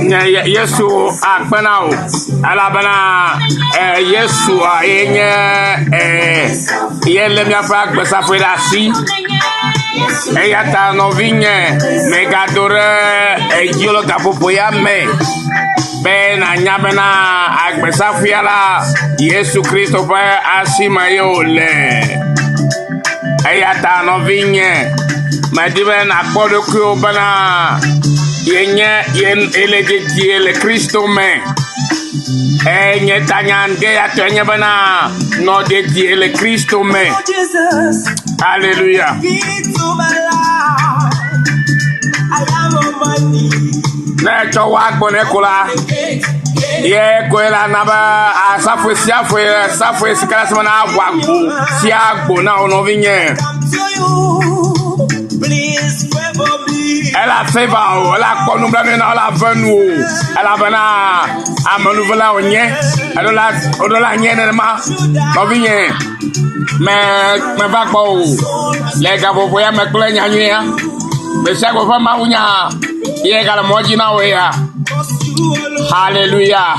Nye Yesu akpe na wò elabena eh, Yesua ye nye eh, ye lé míaƒe agbesafoe ɖe asi. Eya ta nɔvinye mègado ɖe edzi le gaƒoƒo ya me be nànya bena agbesafoea la Yesu Kristo ƒe asi me ye wòle. Eya ta nɔvinye, medi be nàkpɔ ɖokuiwò bena yenye ye yele dedie le Kristo me. Enye tanya ŋde ya tɔe nye bena nɔ dedie le Kristo me. Hallelujah. Ne etsɔ wò agbo ne ko la, ye koe la na be asafo sia foe asafo si ke la na ʋu agbo sia agbo na wò nɔvinye. Ela favor o, ela kpɔ nublanui na ela ve nu o, elabena amenuvela wònye, eɖo la eɖo la nye nenema nɔvinye. Me meva gbɔ o le gaƒoƒo ya me kple nyanyuia. Gbe sia gbe ƒe mawunya ye gale mɔ dzi na wò ya. Hallelujah.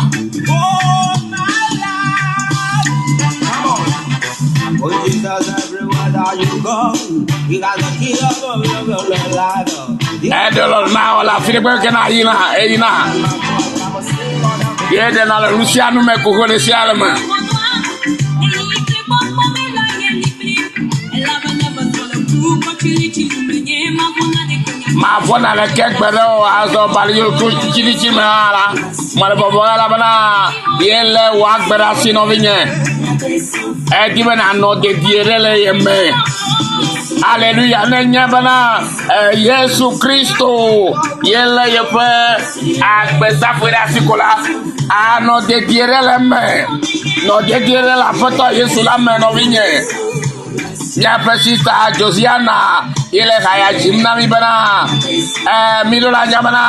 Eɖe lɔ na wò le afi ɖe kpe ke na yina eyina. Ye ɖena le nu sia nu me xoxo ɖe sia ɖe me. Mavɔ̃ naneke gbeɖe o azɔ bali yi ku tsiɖitsiɖi me hã la, mele vɔvɔ̃ elabena ye lé wò agbe ɖe asi nɔvinye. Edi be nànɔ dedie ɖe le ye me. Aleluya ne nye bena eh, Yesu Kristo ye lé yeƒe agbe safoe ɖe asi ko la, anɔ dedie ɖe le eme. Nɔ dedie ɖe le Aƒetɔ Yesu la me nɔvinye. Míaƒe sista Josiana ye le haya dzim na mí bena eh, míɖo la nya bena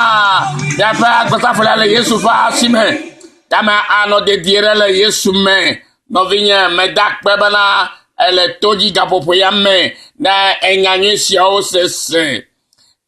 míaƒe agbesafoe la le Yesu ƒe asi me. Tame anɔ dedie ɖe le Yesu me. Nɔvinye, meda akpe bena ele to dzi gaƒoƒo ya me na enya nyui siawo sese.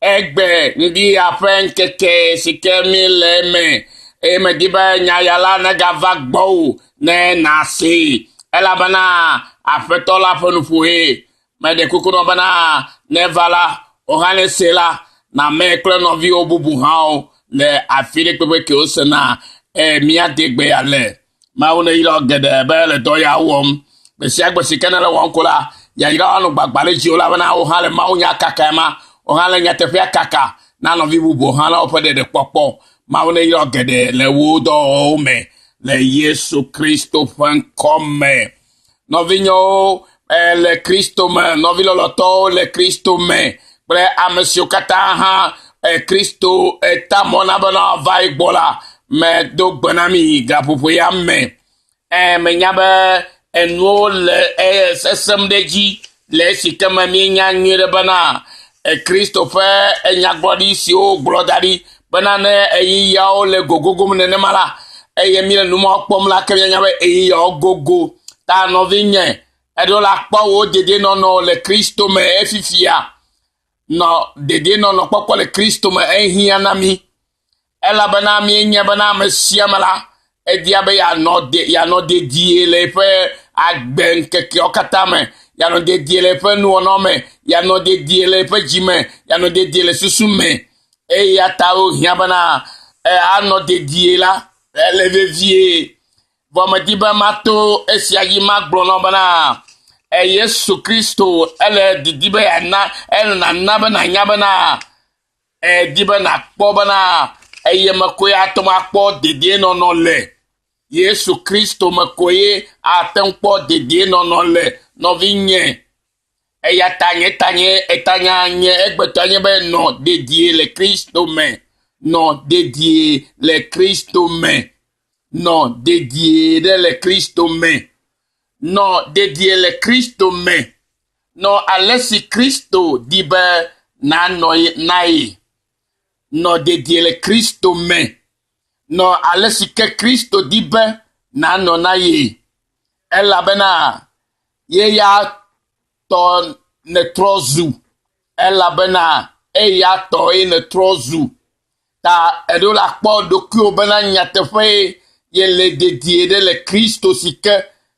Egbe ŋdi ya ƒe ŋkeke si ke míele eme eye medi be nya ya la negava gbɔwò ne nàsee elabena Aƒetɔ la ƒe nuƒoe. Meɖe kuku nɔ bena neva la, wò hã nèsee la, nàmee kple nɔviwò bubu hãwo le afi ɖe kpekpe ke wosena e mía degbe ya le. Mawu neyra wò geɖe be le dɔ ya wɔm. Gbe sia gbe si ke nèle wɔm ko la, yayra anɔ gbagba ɖe dziwò elabena wò hã le mawunya kaka ma, wò hã le nyateƒea kaka na nɔvi bubuwo hã na woƒe ɖeɖekpɔkpɔ. Mawu neyra wò geɖe le wò dɔwɔwɔwo me le Yesu Kristo ƒe ŋkɔ me. Nɔvinyewo eh, le Kristo me, nɔvi lɔlɔtɔwo le Kristo me kple ame siwo katã hã eh, Kristo eta mɔ na bena woava yi gbɔ la, medo gbe na mi gaƒoƒo ya me. Eh, menya be enuwo le eh, sesẽm ɖe edzi le esi ke me míenya nyuie ɖe bena eh, Kristo ƒe enyagblɔɖi siwo wogblɔ da ɖi bena ne ɣeyiɣiawo le gogogom nenema la, eye míele nu mawo kpɔm la, ke míanya be ɣeyiɣiawo gogo. Ta nɔvinye, eɖo la kpɔ wò dedienɔnɔ le Kristo me efifia. Nɔ dedienɔnɔ kpɔkpɔ le Kristo me ehiã na mí. Elabena míenya bena ame sia ame la, edia be yeanɔ de, yeanɔ dedie le eƒe agbe ŋkekeawo katã me, yeanɔ dedie le eƒe nuwɔnawo me, yeanɔ dedie le eƒe dzi me, yeanɔ dedie le susu me. Eya ta wohiã bena e, anɔ dedie la, ele vevie. Vɔ medi be mato esia dzi magblɔ na wo bena e, Yesu Kristo ele didi be yeana, ele nana be nànya bena Èdi be nàkpɔ bena eye me koe ate ŋu akpɔ dedienɔnɔ le. Yesu Kristo me koe ate ŋu kpɔ dedienɔnɔ le, nɔvinye. Eya ta nye tanye, etanya nye egbetɔa nye be nɔ dedie le Kristo me. Nɔ dedie le Kristo me. Nɔ dedie ɖe le Kristo me. Nɔ dedie le Kristo me. Nɔ ale si Kristo di be nànɔ na ye. Nɔ dedie le Kristo me. Nɔ ale si ke Kristo di be nànɔ na ye. Elabena ye ya tɔ nètrɔ zu. Elabena eya tɔe nètrɔ zu. Ta eɖo la kpɔ ɖokuiwò bena nyateƒee yele dedie ɖe le Kristo si ke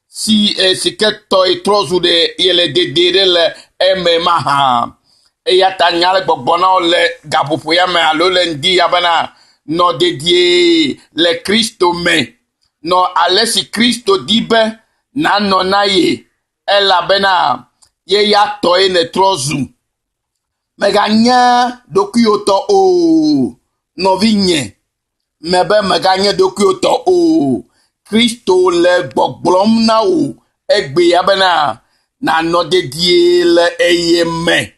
si eh, si ke tɔ trɔ zu ɖe yele dedie ɖe le eme mahã. Eya ta nya le gbɔgbɔ na wò le gaƒoƒo ya me alo le ŋdi ya bena nɔ dedie le Kristo me. Nɔ ale si Kristo di be nànɔ na ye elabena ye ya tɔe nètrɔ zu. Mèganye ɖokuiwò tɔ o, nɔvinye. Mebe mèganye ɖokuiwò tɔ o. Kristo le gbɔgblɔm na wò egbea bena nànɔ dedie le eye me.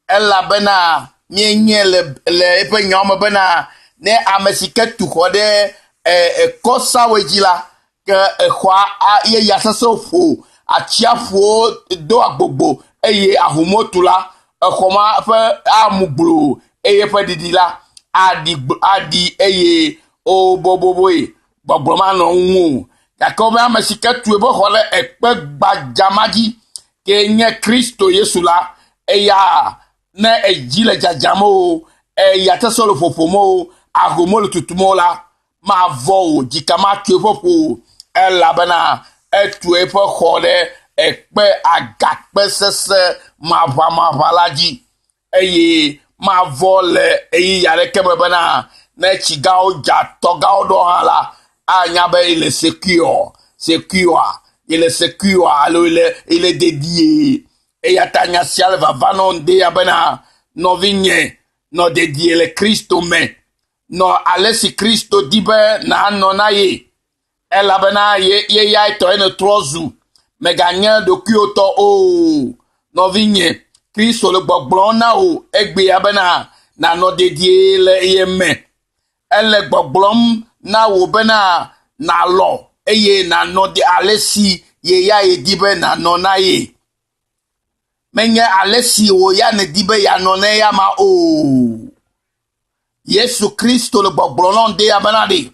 Elabena míenyae le le eƒe nyawo me bena ne ame si ke tu xɔ ɖe e, ekɔsawoe dzi la, ke exɔa ye ya sesẽwo ƒo atsiaƒuwo do agbogbo eye ahomwo tu la, exɔ ma ƒe amu gblo eye eƒe ɖiɖi la aɖi aɖi eye woboboboe gbɔgblɔ manɔ ŋu o. Gake wobe ame si ke tu eƒe xɔ ɖe ekpe gbadza ma dzi ke nye Kristo Yesu la, eya ne edzi le dzadzam o, eya sesẽ le ƒoƒom o, ahomwo le tutum o la, mavɔ̃ o, dzika matso eƒe ƒo o, elabena etu eƒe xɔ ɖe ekpe agakpe sesẽ maʋamaʋã la dzi, eye mavɔ̃ le ɣeyiɣi aɖeke me bena ne tsi gãwo dza, tɔ gãwo ɖɔ hã la, anya be yele secure, secure, yele secure alo yele yele dedie. Eya ta nya sia le vava nɔ ŋdi ya bena nɔvinye nɔ dedie le Kristo me. Nɔ ale si Kristo di be nànɔ na ye, elabena ye ye yae tɔe nètrɔ zu. Mèganye ɖokuiwò tɔ o. Nɔvinye, Kristo le gbɔgblɔm na wò egbea bena nànɔ dedie le ye me. Ele gbɔgblɔm na wò bena nàlɔ̃ eye nànɔ ale si ye ya yedi be nànɔ na ye. Menye ale si wò ya nèdi be yeanɔ na eyama o. Yesu Kristo le gbɔgblɔ na ŋdi ya bena ɖe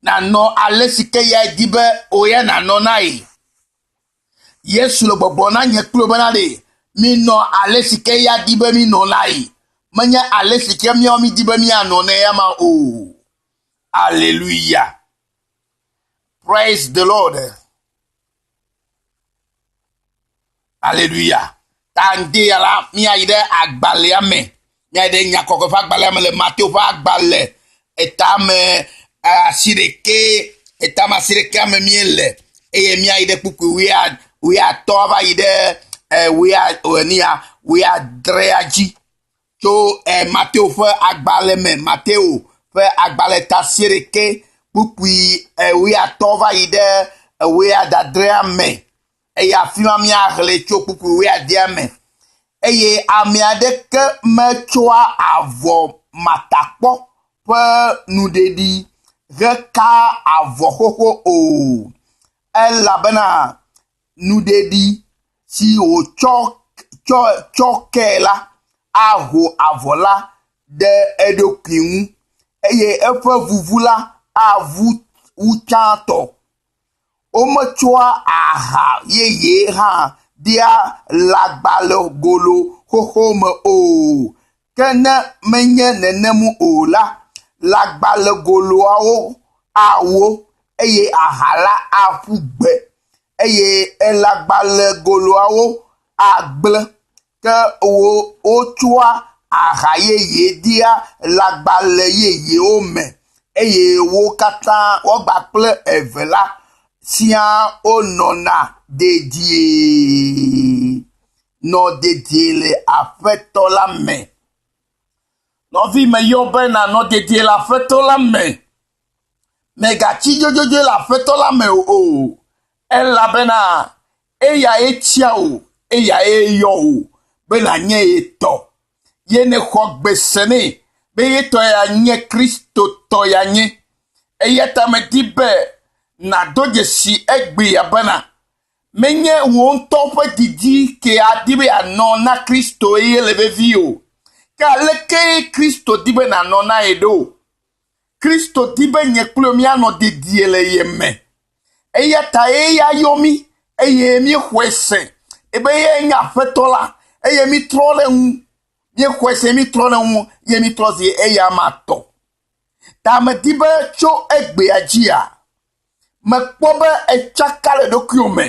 nànɔ ale si ke ya di be wò ya nànɔ na ye. Yesu le gbɔgblɔ na nye kple wò bena ɖe minɔ ale si ke ya di be minɔ na ye. Menye ale si ke míawo mídi be míanɔ na eyama o. Aleluya. Praise the Lord. Aleluya. Ta ŋdi ya la, míayi ɖe agbalẽa me. Míayi ɖe nya kɔkɔe ƒe agbalẽa me le Mateo ƒe agbalẽ etame asiɖeke, etame asiɖekea me míele eye míayi ɖe kpukpui wuia wuiatɔ̃ va yi ɖe wuia enia wuiadrea dzi. Tso Mateo ƒe agbalẽ me, Mateo ƒe agbalẽ ta asiɖeke kpukpui wuiatɔ̃ va yi ɖe wuiadrea me. Eye afi ma míaxlẽe tso kpukpui wuiadea me. Eye ame aɖeke metsɔa avɔ matakpɔ ƒe nuɖeɖi hekaa avɔ xoxo o, elabena nuɖeɖi si wòtsɔ tsɔ tsɔ kee la aho avɔ la ɖe eɖokui ŋu eye eƒe vuvu la avu wu tsãtɔ. Wometsɔa aha yeye hã dea lãgbalẽgolo xoxo me o. Ke ne menye nenem o la, lãgbalẽgoloawo awó eye aha la aƒu gbe eye lãgbalẽgoloawo agblẽ. Ke wotsɔa aha yeye dea lãgbalẽ yeyewo me eye wo katã woagba kple eve la siaa wonɔna dedie. Nɔ dedie le Aƒetɔ la me. Nɔvi meyɔ be nànɔ dedie le Aƒetɔ la me. Mègatsi dzodzodzoe le Aƒetɔ la me o, elabena eyae tia wò, eyae yɔ wò be nànye ye tɔ. Ye nèxɔ gbe se nɛ be ye tɔ yeanye, Kristotɔ yeanye. Eya ta medi be nàdo dzesi egbea bena menye wò ŋutɔ ƒe didi ke adi be yeanɔ na Kristo ye le vevie o. Ke aleke Kristo di be nànɔ na ye ɖo? Kristo di be nye kple míanɔ dedie le ye me. Eya ta eya yɔ mí eye míexɔe se be eyae nye Aƒetɔ la eye mítrɔ ɖe eŋu. Míexɔe se mítrɔ ɖe eŋu ye mítrɔ zi eya ma tɔ. Ta medi be tso egbea dzia, mekpɔ be etsaka le ɖokuiwò me.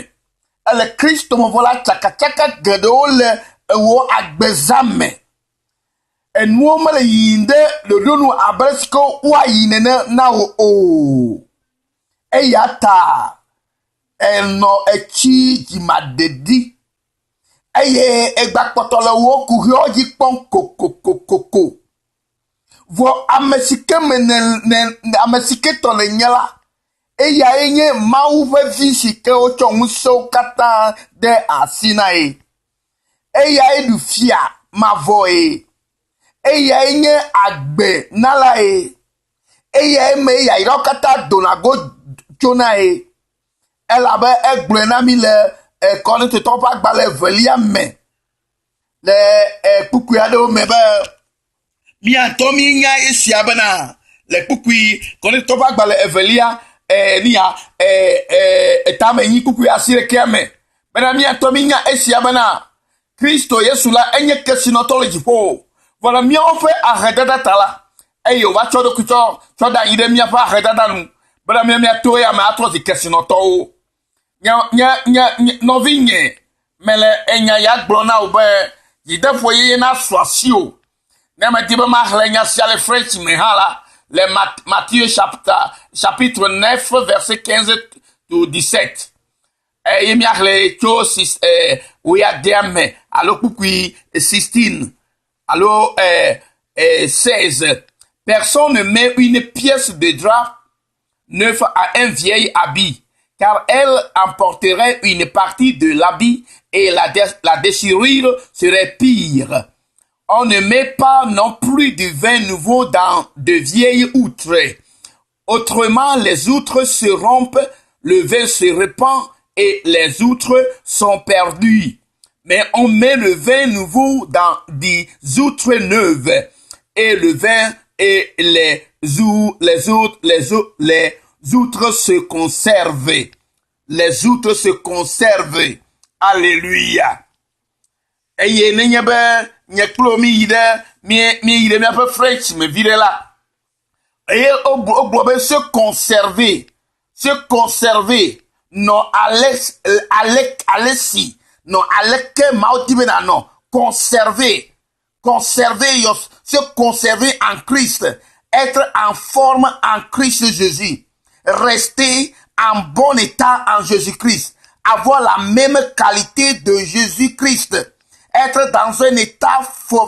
Ele Kristo me vɔ la, tsakatsaka geɖewo le wò agbezã me. Enuwo mele yiyim ɖe ɖoɖo nu abe ale si ke woayi nene na wò o. Eya ta ènɔ etsi dzimaɖeɖi eye ègbakpɔtɔ le wò kuxiawo dzi kpɔm kokokokoko. Vɔ ame si ke me ne ne ame si ke tɔ nènye la, eyae nye Mawu ƒe vi si ke wotsɔ ŋusẽwo katã de asi nae. Eyae ɖu fia mavɔe. Eyae nye agbe nalae. Eyae me yayrawo katã dona go tsonae. Elabe egblɔe na mí le Korintotɔwo ƒe agbalẽ evelia me le kpukpui aɖewo me be mía ŋutɔ míenya esia bena le kpukpui Korintotɔwo ƒe agbalẽ evelia nia etame enyi kpukpui asiɖekea me bena mía ŋutɔ míenya esia bena Kristo Yesu la enye kesinɔtɔ le dziƒo. Vɔ le míawo ƒe ahedada ta la, eye wòva tsɔ eɖokui tsɔ tsɔ da anyi ɖe míaƒe ahedada nu bena mía míato eya me atrɔ zi kesinɔtɔwo. Nye nye nye nye nɔvinye, mele enya ya gblɔ na wò be dzideƒo yeye nasu asiwò. Ne medi be maxlẽ nya sia le French me hã la, le Matthieu chapitre chapitre 9 verset 15 to 17 eye míaxlẽ tso six eh, wuiadea me alo kpukpui 16 alo eh, eh, 16. Personne ne met une pièce de drap neuf à un vieil habit, car elle emporterait une partie de l'habit et la, dé la déchirure serait pire. On ne met pas non plus du vin nouveau dans de vieilles outres. Autrement, les outres se rompent, le vin se répand et les outres sont perdues. Mais on met le vin nouveau dans des outres neuves et le vin et les, les autres, les, les outres se conservent. Les outres se conservent. Alléluia. Eye nenye be nye kple wò míyi ɖe míyi ɖe míaƒe French me viɖe la, eye wogblɔ be se conserver, se conserver nɔ ale ale ale si nɔ aleke Mawu di be nànɔ conserver, conserver your se conserver en Christ, être en forme en Christ Jésus, rester en bon état en Jésus-Christ, avoir la même qualité de Jésus-Christ, être dans un état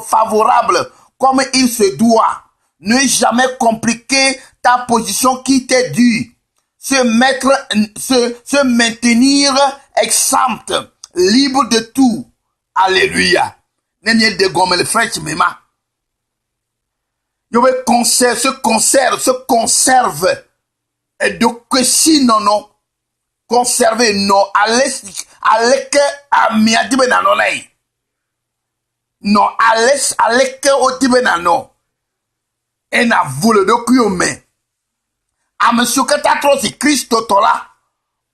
favorable comme il se doit, ne jamais compliquer ta position qui t'est due, se mettre, se, se maintenir exempt, libre de tout. Alléluia. Ne míeɖe gɔme le French me ma. Yewobe conserve, se conserve, se conserve. Eɖokuisinɔnɔ conserve nɔ ale aleke amea di be nànɔ lae. Nɔ ale aleke wodi be nànɔ. Eye nàvo le ɖokuiwò me. Ame siwo katã trɔ zi Kristotɔ la,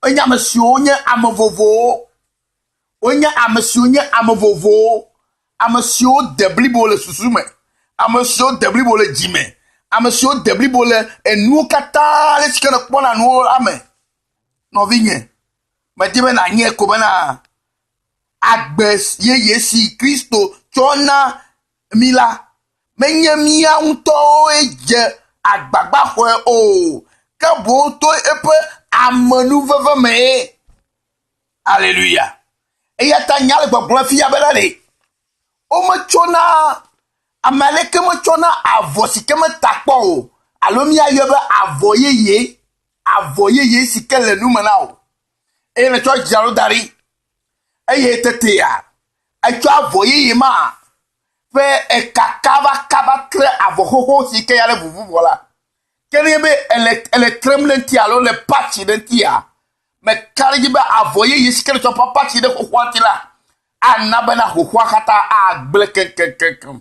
wonye ame siwo nye ame vovowo. Wonye ame siwo nye ame vovowo, ame siwo de blibo le susu me, ame siwo de blibo le dzi me, ame siwo de blibo le enuwo katã ale si ke nèkpɔna nuwo la me. Nɔvinye, medi be nànyae ko bena agbe yeye si Kristo tsɔ na mí la, menye mía ŋutɔwoe dze agbagba xɔe o, ke boŋ to eƒe amenuveve mee. Aleluya. Eya ta nya le gbɔgblɔ fia be la ɖe, wometsɔna ame aɖeke metsɔna avɔ si ke meta kpɔ o alo míayɔe be avɔ yeye, avɔ yeye si ke le nu me na o eye nètsɔ dzra ɖo da ɖi eye tetea etsɔ avɔ yeye ma ƒe eka kabakaba tre avɔ xoxo si ke ya le vuvu vɔ la ke nenye be ele ele trem ɖe ŋuti alo le patsi ɖe ŋutia meka ɖe edzi be avɔ yeye si ke nètsɔ ƒe patsi ɖe xoxoa ŋuti la ana bena xoxoa katã agblẽ keŋkeŋkeŋ.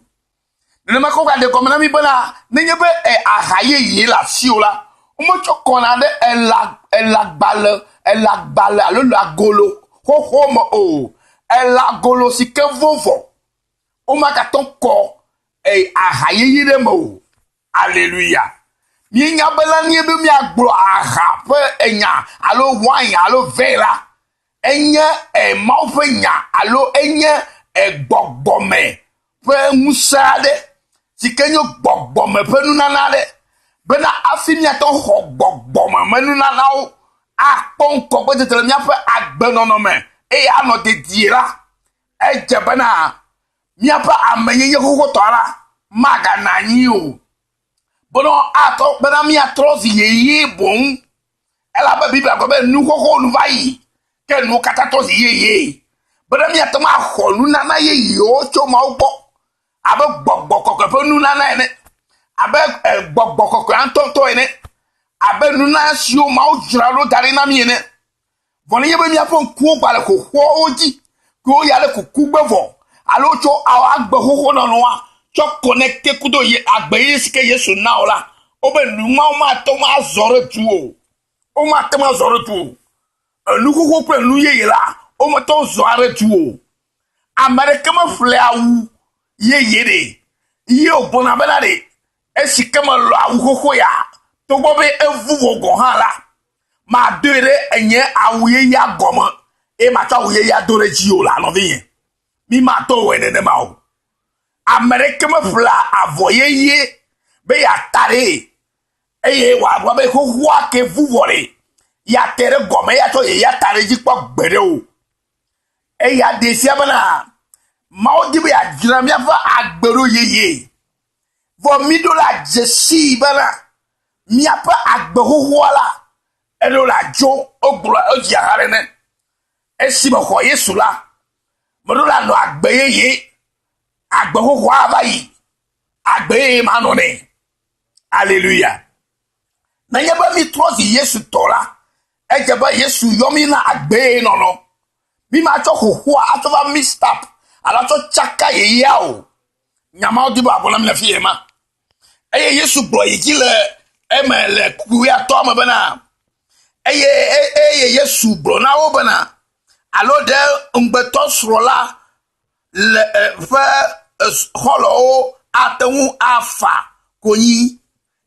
Nenema ke wogaɖe gɔme na mí bena nenye be e, aha yeye le asiwò la, wometsɔ kɔna ɖe elã elãgbalẽ elãgbalẽ alo lãgolo xoxo me o. Elãgolo si ke vɔ vɔ, womagate ŋu kɔ e, aha yeye ɖe eme o. Aleluya. Míenya bena míebe míagblɔ aha ƒe enya alo wain alo vin la, enye e, Mawu ƒe nya alo enye gbɔgbɔme ƒe ŋusẽ aɖe si ke nye gbɔgbɔme ƒe nunana aɖe bena hafi míate ŋu xɔ gbɔgbɔme me nunanawo akpɔ ŋgɔgbedzedze le míaƒe agbenɔnɔ me eye anɔ dedie la, edze bena míaƒe amenyenye xoxotɔ la maganɔ anyi o. Bena atɔ bena míatrɔ zi yeye boŋ. Elabe Biblia gblɔ be nu xoxo nu va yi ke nuwo katã trɔ zi yeye. Bena míate ŋu axɔ nunana yeyewo tso Mawu gbɔ abe gbɔgbɔ kɔkɔe ƒe nunana ene, abe gbɔgbɔ kɔkɔe ŋutɔŋutɔ ene, abe nunana siwo Mawu dzra ɖo da ɖi na mí ene. Vɔ nenye be míaƒe ŋkuwo gba le xoxoawo dzi, ke woya ɖe kukugbe vɔ alo tso agbe xoxo nɔnɔa tsɔ kɔnɛkte kudo ye agbe yeye si ke Yesu na wo la, wobe nu mawo mate ŋu azɔ ɖe du o. Womate ŋu azɔ ɖe du o. Enu xoxo kple nu yeye la, womete ŋu zɔa ɖe du o. Ame aɖeke meƒle awu yeye ɖe ye wògblɔna bena ɖe esi ke melɔ awu xoxo ya togbɔ be evu vɔ gɔ̃ hã la, madoe ɖe nye awu yeyea gɔme eye matsɔ awu yeyea do ɖe edzi o la, nɔvinye, mi mato wɔe nenema o. Ame ɖeke meƒlea avɔ yeye be yeata ɖee eye wòagblɔ be xoxoa ke vu vɔ ɖe yeate ɖe gɔme eye atsɔ yeyea ta ɖe edzi kpɔ gbeɖe o. Eya ɖee fia bena Mawu di be yeadzra míaƒe agbe ɖo yeye. Vɔ míɖo la dze sii bena míaƒe agbe xoxoa la, eɖo la dzo, wogblɔ edzi aha ɖe ne. Esi mexɔ Yesu la, meɖo la nɔ agbe yeye. Agbe xoxoa va yi, agbe yeye manɔ nɛ. Aleluya. Nenye be mítrɔ zi Yesu tɔ la, edze be Yesu yɔ mí na agbe yeye nɔnɔ. Mi matsɔ xoxoa atsɔ va mix up alo atsɔ tsaka yeyea o. Nya mawo di be wòagblɔ na mi le fi ma. Eye Yesu gblɔ yi dzi le eme le wuiatɔ̃a me bena, eye eye Yesu gblɔ na wo bena, alo ɖe ŋugbetɔsrɔ̃ la le ƒe xɔlɔ̃wo ate ŋu afa konyi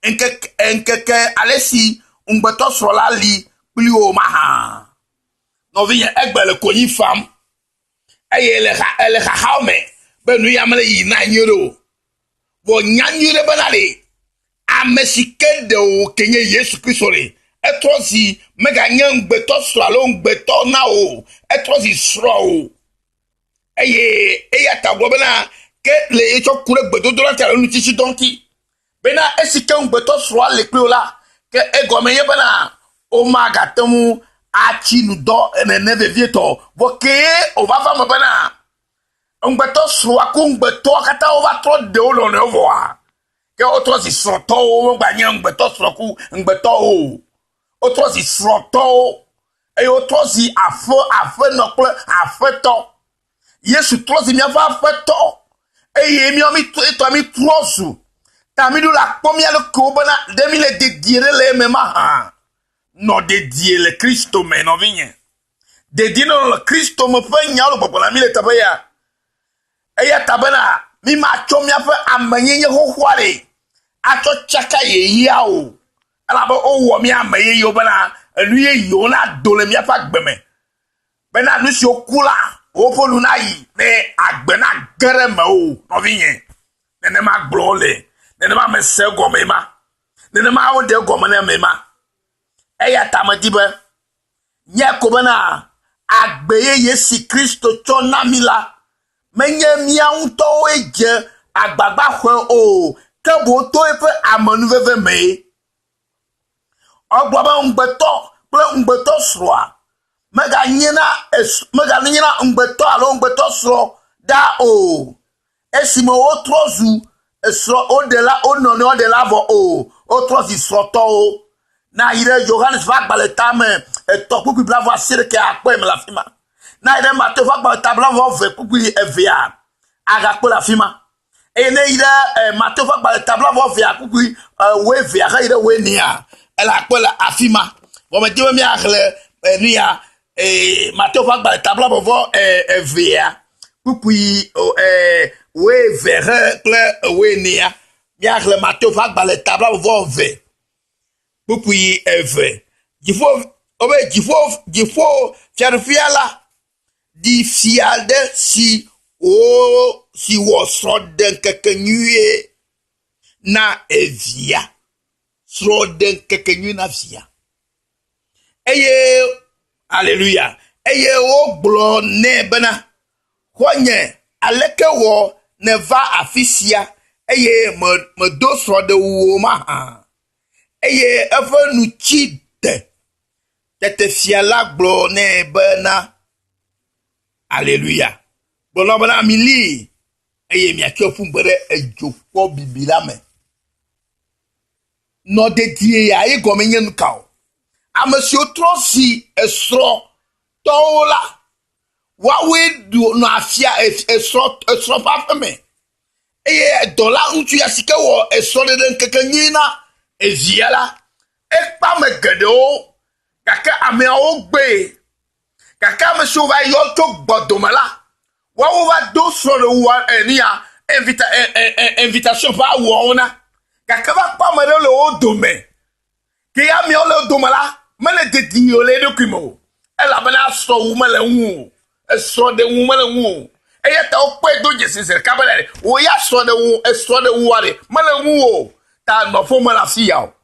ŋkeke ŋkeke ale si ŋugbetɔsrɔ̃ la li kpli wo mahã? Nɔvinye, egbe le konyi fam eye le xa ele xaxawo me be nu ya mele yi na nyuie ɖe o. Vɔ nya nyuie ɖe bena ɖe ame si ke ɖe o ke nye Yesu Kristo ɖe etrɔ zi meganye ŋugbetɔ srɔ̃ alo ŋugbetɔ na o, etrɔ zi srɔ̃ o. Eye eya ta gblɔ bena ke le etsɔ ku ɖe gbedodoɖa ŋuti alo nutsitsidɔ ŋuti bena esi ke ŋugbetɔ srɔ̃a li kpli wo la, ke egɔme ye bena womagate ŋu atsi nu dɔ nene vevietɔ o. Vɔ kee wòva va eme bena ŋugbetɔ srɔ̃a ku ŋugbetɔa katã wova trɔ ɖe wo nɔnɔewo vɔa, ke wotrɔ zi srɔ̃tɔwo, womeganye ŋugbetɔ srɔ̃ ku ŋugbetɔwo o. Wotrɔ zi srɔ̃tɔwo eye wotrɔ zi aƒe aƒenɔ kple aƒetɔ. Yesu trɔ zi míaƒe aƒetɔ eye míawo mi etɔ mi trɔ zu. Ta mi ɖo la kpɔ mía ɖokuiwo bena ɖe mi le dedie ɖe le eme mahã. Nɔ dedie le Kristo me nɔvinye. Dedie nɔnɔ le Kristo me ƒe nyawo le gbɔgblɔ na mi le teƒe ya. Eya ta bena mi matsɔ míaƒe amenyenye xoxoa ɖe atsɔ tsaka yeyea o. Elabe wowɔ mí ame yeyewo bena enu yeyewo nado le míaƒe agbe me. Bena nu siwo ku la, woƒe nu nayi ne agbe nage ɖe mewò, nɔvinye. Nenema gblɔ wole, nenema mese egɔmee ma, nenema woɖe egɔme na eme ma. Eya ta medi be nye ko bena agbe yeye si Kristo tsɔ na mí la, menye mía ŋutɔwoe dze agbagba xɔe o, ke boŋ to eƒe amenuveve mee. Egblɔ be ŋugbetɔ kple ŋugbetɔsrɔ̃a meganye na meganye na ŋugbetɔ alo ŋugbetɔsrɔ̃ ɖaa o. Esime wotrɔ zu esrɔ̃ woɖela wo nɔnɔewo ɖela vɔ o, wotrɔ zi srɔ̃tɔwo. Na yi ɖe Yohanes ƒe agbalẽ tame etɔ̃ kpukpui blaeve asieke akpɔe me le afi ma. Na yi ɖe Mateo ƒe agbalẽ ta blaeve eve kpukpui evea agakpɔe le afi ma. Eye ne yi ɖe eh, Mateo ƒe agbalẽ ta blaeve evea kpukpui eh, wuievea heyi ɖe wuienea, ele akpɔe le afi ma. Vɔ medi be míaxlẽ eh, nu ya eh, Mateo ƒe agbalẽ ta blaeve vɔ eh, evea kpukpui oh, eh, wuieve he kple wuienea. Míaxlẽ Mateo ƒe agbalẽ ta blaeve vɔ eve. Kpukpui eve. Dziƒo, wobe dziƒo, dziƒo fiaɖuƒea la ɖi fia ɖe si wo si wɔ srɔ̃ɖeŋkekenyuie na evia. Srɔ̃ɖeŋkekenyuie na via. Eye aleluya. Eye wogblɔ nɛ bena, Xɔ̃nye, aleke wɔ nèva afi sia eye mèdo srɔ̃ɖewu o mahã? Eye eƒe nu tsi te. Tete fia la gblɔ nɛ bena, Aleluya! Gblɔ na wo bena, Milii, eye miatsɔe ƒu gbe ɖe edzokpɔ bibi la me. Nɔ dedie ya ye gɔme nye nu ka o? Ame siwo trɔ zi esrɔ̃tɔwo la, woawoe ɖu nɔ afia esrɔ̃ esrɔ̃ ƒe aƒe me. Eye dɔla ŋutsu ya si ke wɔ esrɔ̃ɖeɖe ŋkeke nyui na evia la, ekpe ame geɖewo gake ameawo gbee. Gake ame siwo va yɔ tso gbɔdome la, woawo va do srɔ̃ɖewua enia invita invitation ƒe awuawo na. Gake va kpɔ ame ɖewo le wo dome. Ke ameawo le wo dome la, mele dedie o le eɖokui me o. Elabena srɔ̃wu mele eŋu o. Esrɔ̃ɖeŋu mele eŋu o. Eya ta wokpɔe do dzesi zi ɖeka be wò ya srɔ̃ɖeŋu esrɔ̃ɖewua ɖe mele ŋuwò o. Ta nɔƒe mele afi ya o.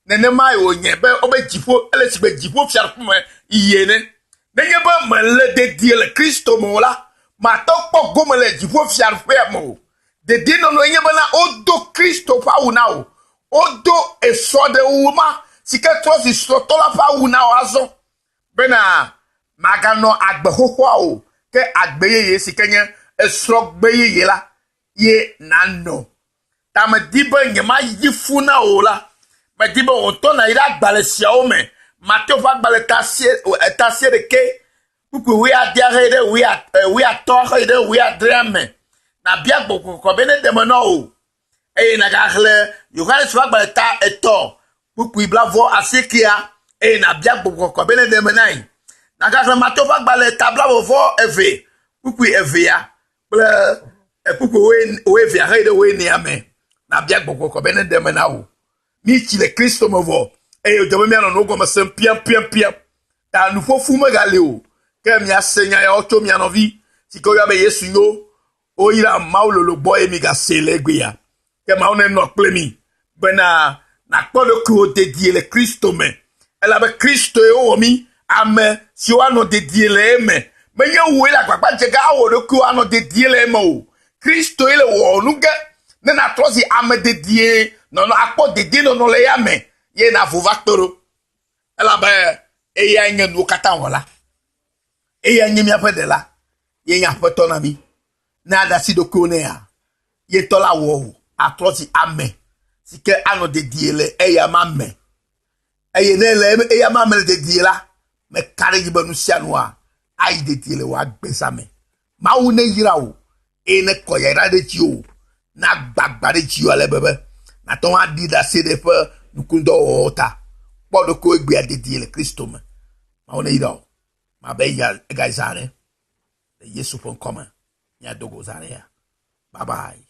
Nenemae wònye be wobe dziƒo ele si be dziƒo fiaɖuƒe me yiyi ene. Nenye be mèle dedie le Kristo me o la, màte ŋu kpɔ gome le dziƒo fiaɖuƒea me o. Dedienɔnɔe nye bena wodo Kristo ƒe awu na wò. Wodo esrɔ̃ɖewu ma si ke trɔ zi srɔ̃tɔ la ƒe awu na wò azɔ bena màganɔ agbe xoxoa o, ke agbe yeye si ke nye esrɔ̃gbe yeye la ye nànɔ. Ta medi be nyemayi fu na wò o la, medi be wò ŋutɔ nàyi ɖe agbalẽ siawo me, Mateo ƒe agbalẽ ta asieke, kpukpui wuiadea heyi ɖe wuiatɔ̃ heyi ɖe wuiadrea me. Nàbia Gbɔgbɔ Kɔkɔe be neɖe eme na wò eye nàgaxlẽ Yohanes ƒe agbalẽ ta etɔ̃, kpukpui blaeve asiekea eye nàbia Gbɔgbɔ Kɔkɔe be neɖe eme na yi. Nàgaxlẽ Mateo ƒe agbalẽ ta blaeve-vɔ-eve, kpukpui evea kple kpukpui wuievea heyi ɖe wuienea me. Nàbia Gbɔgbɔ Kɔkɔe be neɖe eme na wò. Míetsi le Kristo me vɔ eye wòdze be míanɔ nuwo gɔme sem piampiampia. Ta nuƒoƒu megali o, ke miase nya yawo tso mia nɔvi si ke woyɔa be Yesu nyo. Woyra Mawu lolo gbɔ eye migasee le egbea. Ke Mawu nenɔ kple mi bena nàkpɔ ɖokuiwò dedie le Kristo me. Elabe Kristoe wowɔ mí, ame siwo anɔ dedie le eme. Menye wòe le agbagba dze ge awɔ ɖokuiwò anɔ dedie le eme o. Kristoe le wɔwò nu ge ne nàtrɔ zi ame dedie nɔnɔ, akpɔ dedienɔnɔ le eya me ye nàvo va kpe ɖo. Elabe eyae nye nuwo katã wɔla. Eyae nye míaƒe ɖela. Ye nye aƒetɔ na mí. Ne aɖe asi ɖokuiwò nɛa, ye ŋutɔ la wɔ wò atrɔ zi ame si ke anɔ dedie le eya ma me. Eye ne ele eya ma me le dedie la, meka ɖe edzi be nu sia nua ayi dedie le wò agbeza me. Mawu neyra wò eye nekɔ yayra ɖe dziwò, nagbagba ɖe dziwò ale be be nàte ŋu aɖi ɖase ɖe eƒe nukudɔwɔwɔwo ta. Kpɔ ɖokuiwò egbea dedie le Kristo me. Mawu neyra wò. Mabe egayi zã ɖe le Yesu ƒe ŋkɔ me. Míado go zã ɖe ya. Bye bye.